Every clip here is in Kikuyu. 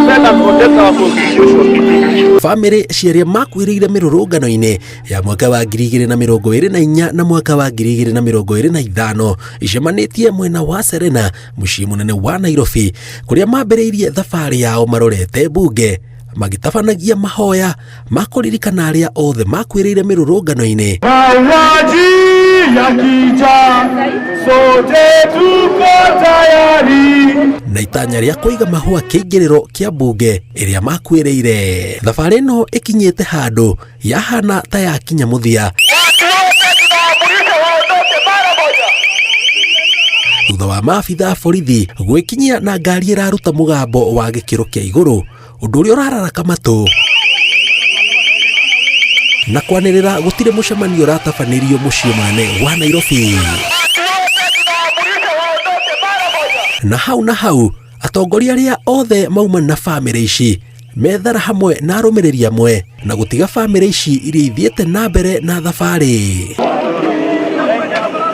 Defend and protect our constitution. Bamĩrĩ cia arĩa makuĩrĩire mĩrũrũngano-inĩ ya mwaka wa 2024 na mwaka wa 2025 icemanĩtie mwena wa Serena, mũciĩ mũnene wa Nairobi, kũrĩa mambĩrĩirie thabarĩ yao marorete mbunge magĩtabanagia mahoya ma kũririkana arĩa othe makuĩrĩire mĩrũrũngano-inĩ. Mauaji yakija, sote tuko tayari. Na itanya rĩa kũiga mahũa kĩingĩrĩro kĩa mbunge ĩrĩa makuĩrĩire. Thabarĩ ĩno ĩkinyĩte handũ yahana ta yakinya mũthia. Watu wote tunaamurisha waondoke mara moja. Thutha wa maabitha a borithi gwĩkinyia na ngari ĩraruta mũgambo wa gĩkĩro kĩa igũrũ, ũndũ ũrĩa ũrararaka matũ na kwanĩrĩra gũtirĩ mũcemanio ũratabanĩrio mũciĩ mũnene wa Nairobi. Watu wote tunaamurisha waondoke mara moja. Na hau na hau atongoria arĩa othe mauma na bamĩrĩ ici methara hamwe na arũmĩrĩri amwe na gũtiga bamĩrĩ ici iria ithiĩte na mbere na thabarĩ.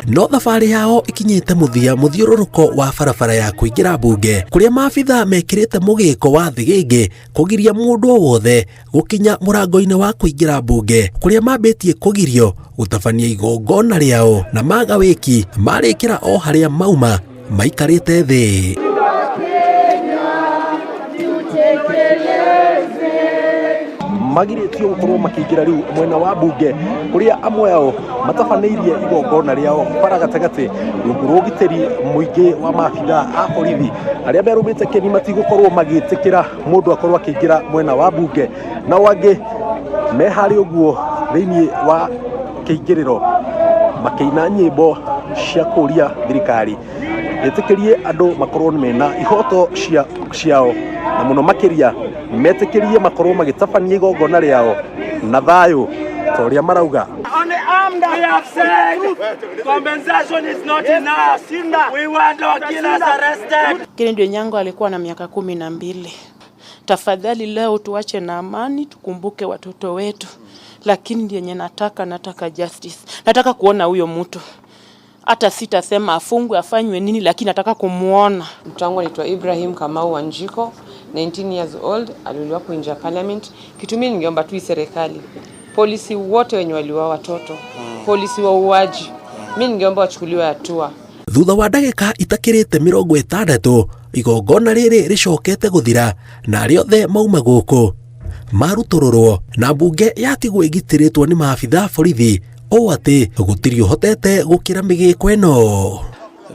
No thabarĩ yao ikinyĩte mũthia mũthiũrũrũko wa barabara ya kũingĩra mbunge, kũrĩa maabitha mekĩrĩte mũgĩko wa thĩgĩngĩ kũgiria mũndũ o wothe gũkinya mũrango-inĩ wa kũingĩra mbunge, kũrĩa mambĩtie kũgirio gũtabania igongona rĩao na maga wĩki marĩkĩra o harĩa mauma maikarĩte thĩ. Magirĩtio gũkorwo makĩingĩra rĩu mwena wa mbunge, kũrĩa amwe ao matabanĩirie igongona rĩao bara gatagatĩ rungu rwa ũgitĩri mũingĩ wa maabitha a borithi arĩa merũmĩte kĩni matigũkorwo magĩtĩkĩra mũndũ akorwo akĩingĩra mwena wa mbunge, nao angĩ me harĩ ũguo thĩinĩ wa kĩingĩrĩro makĩina nyĩmbo cia kũria thirikari ĩtĩkĩrie andũ makorwo mena ihoto ciao, na mũno makĩria metĩkĩrie makorwo magĩtabania igongona rĩao na thayũ ta ũrĩa marauga. We have said compensation is not enough. We want our killers arrested. Kennedy Onyango alikuwa na miaka 12. Tafadhali leo tuache na amani, tukumbuke watoto wetu. Lakini yenye nataka justice. Nataka kuona huyo mtu. Hata sitasema afungwe afanywe nini, lakini nataka kumuona. Mtoto wangu anaitwa Ibrahim Kamau Wanjiko, 19 years old, aliuliwa hapo nje ya parliament. Kitu mimi ningeomba tu serikali, polisi wote wenye waliua watoto, polisi wauaji, mimi ningeomba wachukuliwe hatua. Thutha wa ndagĩka itakĩrĩte 60 igongona rĩrĩ rĩcokete gũthira na arĩa othe mauma gũkũ marutũrũrwo na mbunge yatigwo ĩgitĩrĩtwo nĩ maabitha a borithi ũũ atĩ gũtirĩ ũhotete gũkĩra mĩgĩko ĩno.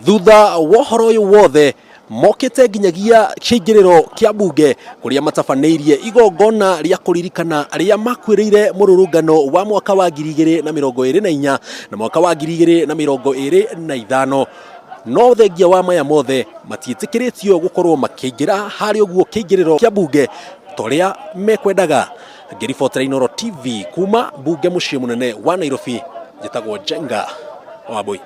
Thutha wa ũhoro ũyũ wothe mokĩte nginyagia kĩingĩrĩro kĩa mbunge kũrĩa matabanĩirie igongona rĩa kũririkana arĩa makuĩrĩire mũrũrũngano wa mwaka wa 2024 na mwaka wa 2025. No thengia wa maya mothe matiĩtĩkĩrĩtio gũkorwo makĩingĩra harĩ ũguo kĩingĩrĩro kĩa mbunge ta ũrĩa mekwendaga. Ngĩribotera Inooro TV kuma mbunge mũciĩ mũnene wa Nairobi, njĩtagwo Njenga Wambui.